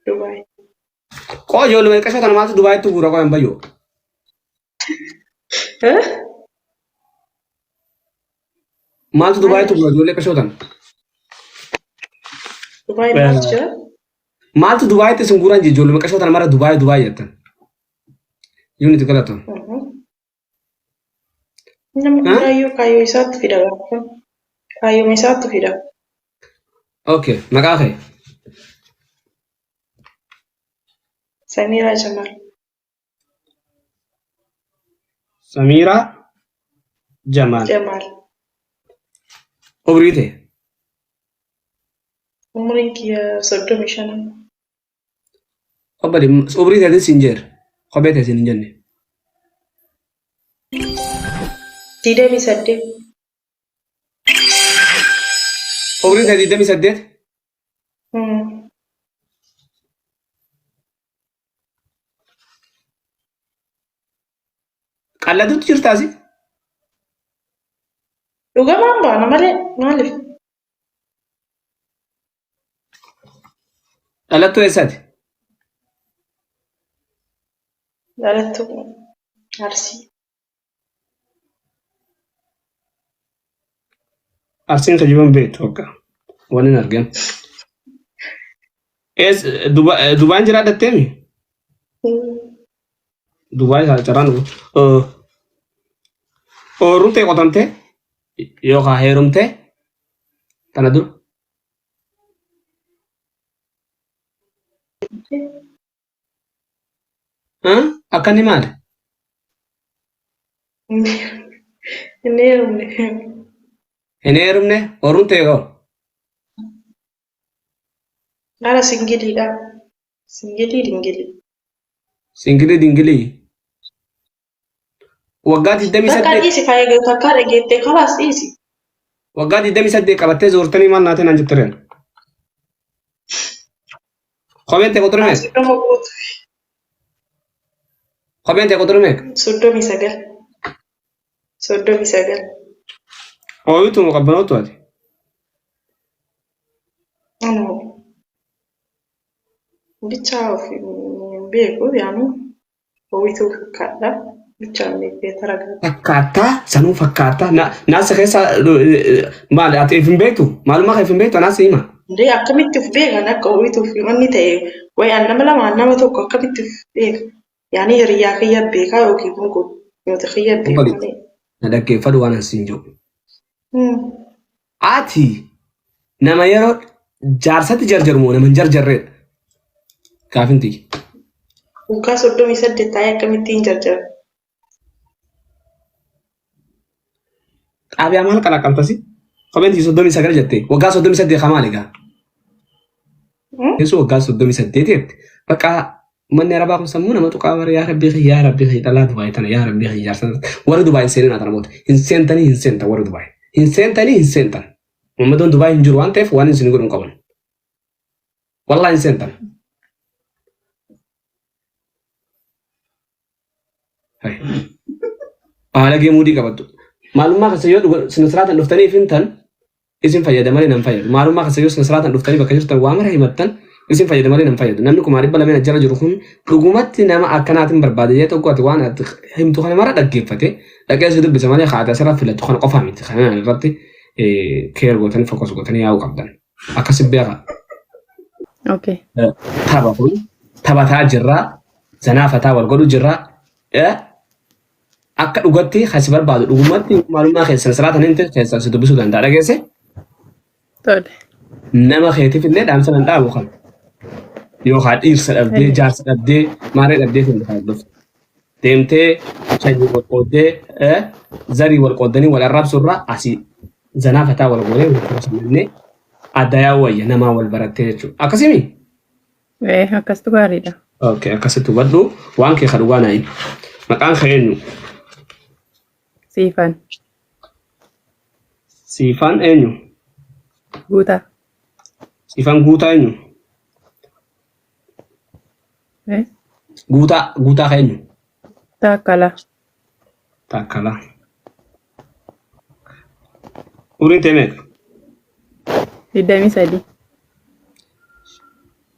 Dubaay. Qoo ijoollee qashoo tana maaltu Dubaayitti guura qoo hin bayyoo. Eh? Maaltu Maal Dubaayitti guura ijoollee qashoo tana? Dubaay maaltu jira? Maaltu Dubaayitti isin guuran jee ijoollee qashoo tana mara Dubaay Dubaay jettan. Yuuniti galatoon. Namni hundaayyuu kaayyoo isaatti fida gaafa. Kaayyoo isaatti fida. Okay, maqaa kee. Samiiraa Jamaal. Samiiraa Jamaal. Jamaal. Umrii tee. Umriin kiyya 35. Obbali umrii teetiin siin jeer. Kophee tee siin hin jenne. 28. Umriin tee 28. Qalladuutti jirtaasi? Dhugamaan baana malee maaliif? Dhalattuu eessaati? Dhalattuu Arsii. Arsiin kijiban beektu akka waan hin argin. Ees Dubaan jiraadhatteemi? Dubaay isaa carraan ooyiruu ta'e qotamtee yookaan heerumtee tana dura. Akka inni maali? Hin heerumne. Hin heerumne ooyiruun ta'e hoo? Ara singiliidha. Singilii dingilii. Singilii dingilii. Waggaa Bakka 28 dhiisi faaya takkaa dhageettee kalaas dhiisi. Waggaa 28 qabattee zoortanii maal naatee naan jettireen. Kopheen ta'e quxurii meeqa? 30 guutu. Kopheen ta'e quxurii meeqa? 39. 39. Ooyitu moo qabbanootu ati? Anu bichaa of hin beeku yaanu hoowituu fakkaadha. Bichaa hin beeku taragaadha. Fakkaattaa sanuu fakkaattaa naasa keessa maali ati if hin beektu maalummaa kee if hin beektu anaas hima. Indee akkamitti of beekan akka hoowituu fi wanni ta'e wayi an nama lama an nama tokko akkamitti of beeka. Yaani hiriyyaa kiyya beekaa yookiin immoo goota kiyya beeku Obbali malee. na dhaggeeffadhu waan an siin jedhu. Ati nama yeroo jaarsatti jarjaru moo nama hin jarjarreedha? Gaafin tiyya. Waggaa 38 taa'ee akkamitti hin jarjara? Xaabiyaa maal qalaqaltasi? Kopheen tiyya 39 jette. Waggaa 38 haa maali gaa? Yesu waggaa 38 jette. Bakka manni arabaa kun sammuu nama tuqaa bara yaa rabbii kiyya yaa rabbii kiyya dhalaa Dubaay tana yaa rabbii kiyya jaarsa warri Dubaay hin seenin tana booda hin seentanii hin seentan warri Dubaay hin seentanii hin seentan. Muhammadoon Dubaay hin jiru waan ta'eef waan isin godhu hin qaban. Wallahi hin seentan. Baalagee muudii qabattu. Maalummaa keessa yoo dhuga sina siraataan dhuftanii if himtan isin fayyada malee nan fayyadu. Maalummaa keessa yoo sina siraataan dhuftanii bakka jirtan waa mara himattan isin fayyada malee nan fayyadu. Namni kumaa dhibba lameen jala jiru kun dhugumatti nama akkanaatiin barbaade jee tokko ati waan ati himtu kana mara dhaggeeffate dhaqee si dubbisa malee haati asirra filatu kana qofaa miti. Kana irratti keer gootanii fokus gootanii yaa'uu qabdan. Akkasi beekaa. Okay. Tapha kun taphataa jirraa zanaa fataa wal godhu jirraa akka dhugatti kan si barbaadu dhugumatti maalummaa keessan siraatan hin ta'e keessan si dubbisuu danda'a dhageesse Tole. nama keetiif illee dhaamsa nan dhaabu kan yookaan dhiirsa dhabdee jaarsa dhabdee maaree dhabdee kan dhuftu. Deemtee sanyii wal qooddee zarii wal qooddanii wal arrabsu irraa asii zanaa fataa wal goonee wal kuusamannee adda yaa'uu wayya namaa wal barattee jechuudha. Akkasimi? Ee akkastu gaariidha. Okay, akkasitti hubadhu waan kee ka dhugaa naa himi. Maqaan kee eenyu? Siifan. Siifaan eenyu? Guutaa. Siifaan guutaa eenyu? Eh? Guutaa guutaa ka eenyu? Taakkalaa. Taakkalaa. Umriin tee meeqa? 23.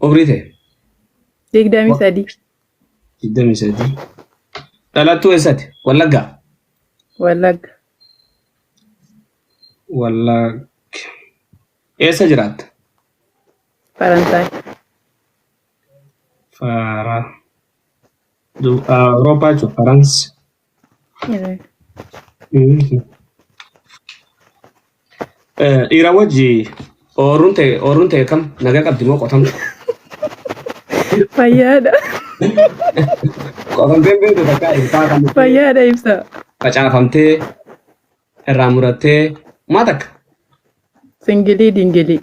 Umrii tee? 23. 23. Dhalattuu eessatti? Wallaggaa? Wallagga. Wallagga. Eessa jiraatta? Faransaay. Fara. Awurooppaa jechuudha. Faransi. Dhiira wajji ooruun ta'e kam nagaa qabdi moo qotamtu? Fayyaadha. Qotamtee beektu takka ibsaa kan Fayyaadha ibsa. facaafamtee irraa murattee maa takka. Singilii dingilii.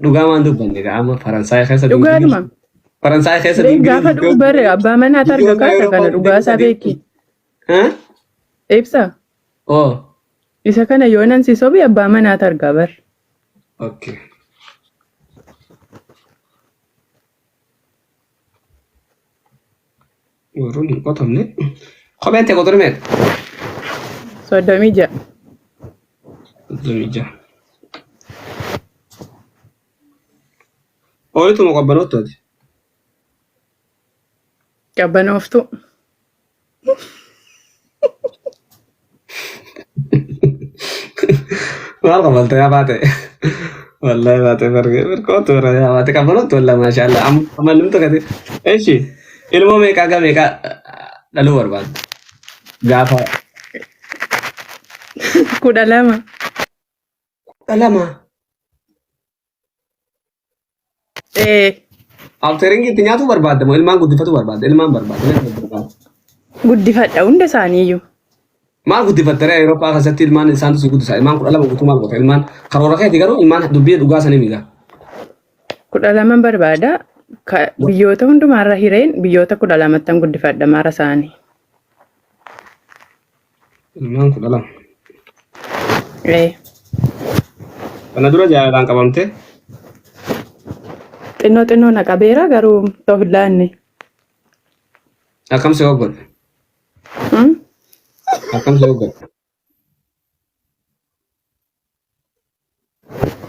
Dhugaa waan dubbanne amma Faransaay keessa Dhugaadhuma. Faransaay keessa Gaafa dhugu bare abbaa manaatu arga kaasa kana dhugaa isaa beeki. Ibsa. Oh. Isa kana yoo nan si sobi abbaa manaatu argaa bar. Okay. Ooruun hin qotamne. Kopheen ta'e qoxorii meeqa? 36. 36. Ooyituma qabbanootti. Qabbanooftu. Maal qabalta yaa baate? Wallahi baate barge barkootu bara yaa baate qabbanootti wallahi maashaallah amma numtu kati. Eshi ilmoo meeqaa ga meeqaa dhaluu barbaadda? Gaafa 12. 12. Ee. Afteringii itti nyaatu barbaadda moo ilmaan guddifatu barbaadda? Ilmaan barbaadda. Ilmaan barbaadda. Guddifadha hunda isaaniiyyuu. Maal guddifattare Awurooppaa keessatti ilmaan isaantu si guddisa. Ilmaan 12 guutuu maal goota? Ilmaan karoora keeti garuu ilmaan dubbii dhugaa sanii migaa. 12n barbaada. Biyyoota hundumaarra hireen biyyoota 12ttan guddifadha mara isaanii. Ilmaan 12. Ee. Kana dura jaalalaan qabamte? Xinnoo xinnoo na qabeera garuu of hin laanne. Akkam si hoggodhe? Hmm? Akkam si hoggodhe?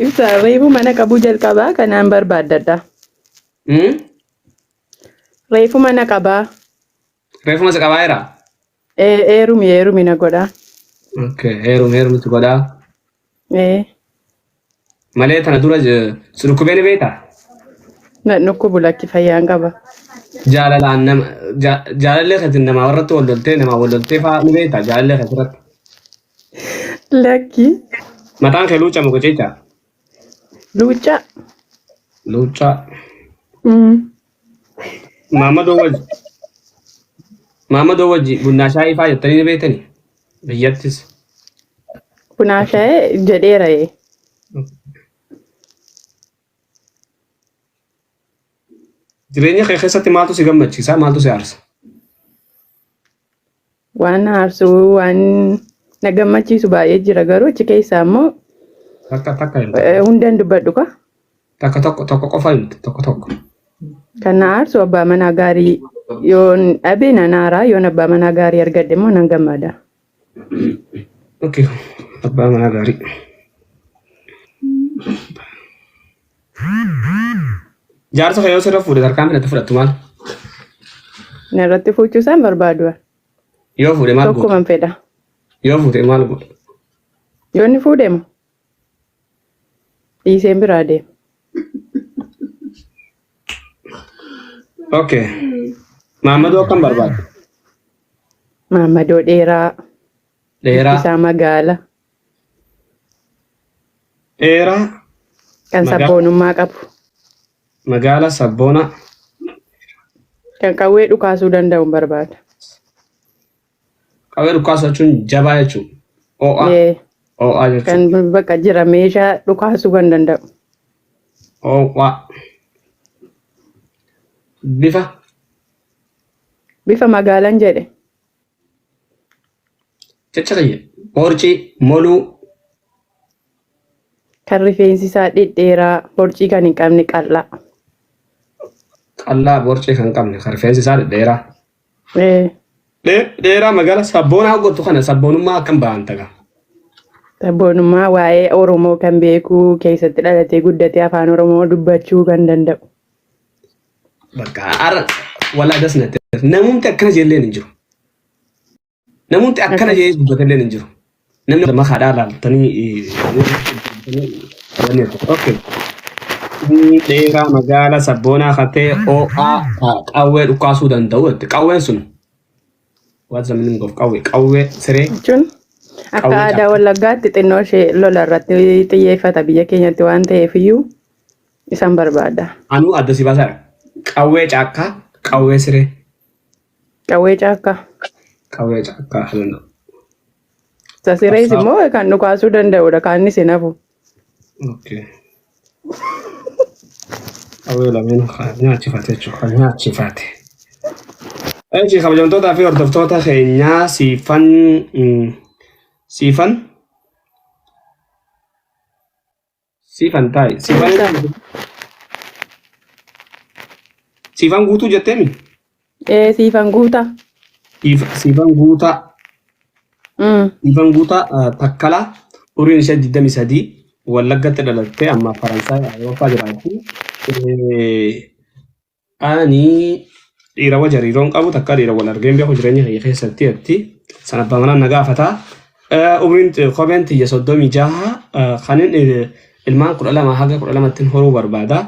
Ibsa reefu mana qabuu jalqabaa kanaan barbaaddadha. Hmm? Reefu mana qabaa. Reefuma si qabaa jira? Ee, Eerumi eerumi na godhaa. Okay, heerum heerumitti godhaa. Ee. Malee tana dura si dhukkubee ni beektaa? Na dhukkubu lakki fayyaan qaba. Jaalalaan nama jaalallee keetiin namaa warratti wal loltee namaa wal loltee fa'aa ni beektaa jaalallee keetirratti? Lakki. Mataan kee luucca moo qiciicaa? Luuccaa. Luuccaa. Maammadoo wajji. Maammadoo wajji bunnaa shaayii fa'aa jettanii ni beektanii? Biyyattis. Bunaa shaayee jedheera ee. Jireenya kee keessatti maaltu si gammachiisa? Maaltu si aarsa? Waan na aarsu waan na gammachiisu baay'ee jira garuu achi keessaa immoo Takka takka himte. Hundan dubbadhu ka. Takka tokko tokko qofa himte tokko tokko. Kan na aarsu abbaa manaa gaarii yoon dhabe nan aara yoon abbaa manaa gaarii argadhe immoo nan gammada. Okay. Abbaa manaa gaarii. Jaarsa kee yoo sirra fuudhe tarkaanfii natti fudhattu maal? Narratti fuuchuu isaan barbaadu. Yoo fuudhe maal goota? Tokkuman fedha. Yoo fuudhe maal goota? Yoo inni fuudhe moo? Dhiiseen biraa deema. Okay. Maammadoo akkam barbaadda? Maammadoo dheeraa. Dheeraa. Isaa magaala. Dheeraa. Kan sabboonummaa qabu. Magaala sabboona. Kan qawwee dhukaasuu danda'u barbaada. Qawwee dhukaasuu jechuun jabaa jechuudha. Oo'aa. Ee, Oo'aa jechuudha. Kan bakka jira meeshaa dhukaasuu kan danda'u. Oo'aa. Bifa. Bifa magaalaan jedhe. Jecha kiyya. Borcii, moluu. Kan rifeensi isaa dhedheeraa borcii kan hin qabne qal'aa. Qal'aa borcii kan qabne kan rifeensi isaa dhedheeraa. Ee. Dheeraa magaala sabboonaa hoggattu kana sabboonummaa akkam ba'an tagaa. Sabboonummaa waa'ee Oromoo kan beeku keessatti dhalatee guddatee afaan Oromoo dubbachuu kan danda'u. Bakka har'a walaa das natti. Namumti akkana jeelleen hin jiru. Namumti akkana Akkas. jee dubbatalleen hin jiru. Namni makaadhaa laaltanii wanni okay. Inni dheeraa magaala sabboonaa kan ta'e OA qawwee dhukaasuu danda'u jetti. Qawween sun what's the meaning of qawwee? Qawwee siree Jechuun akka qawwee aadaa caakkaa. Wallaggaatti xinnoo ishee lola irratti xiyyeeffata biyya keenyatti waan ta'eef iyyuu isaan barbaada. Anuu adda si baasaadha. Qawwee caakkaa, qawwee siree. Qawwee caakkaa. Qawwee caakkaa filannoo. Isa sirees Qabsaa'oo. immoo kan dhukaasuu danda'udha. Kaanis hin hafu. Okay. Qawwee lameen kan nyaachifate jechuudha. Kan nyaachifate. Echi kabajamtootaa fi hordoftoota keenyaa siifan siifan siifan taa'i. Siifan Guutaa. siifan guutuu jetteemi? Ee siifan guutaa. Siifan guutaa Siifan Guutaa Takkalaa umriin ishee 23 Wallaggatti dhalattee amma Faransaay Awurooppaa jiraatti. Ani dhiira wajji hariiroon qabu takka dhiira wal argeen beeku jireenya kiyya keessatti jetti. San abbaa manaa na gaafata. Umriin kopheen tiyya 36 kanin ilmaan 12 haga 12 horuu barbaada.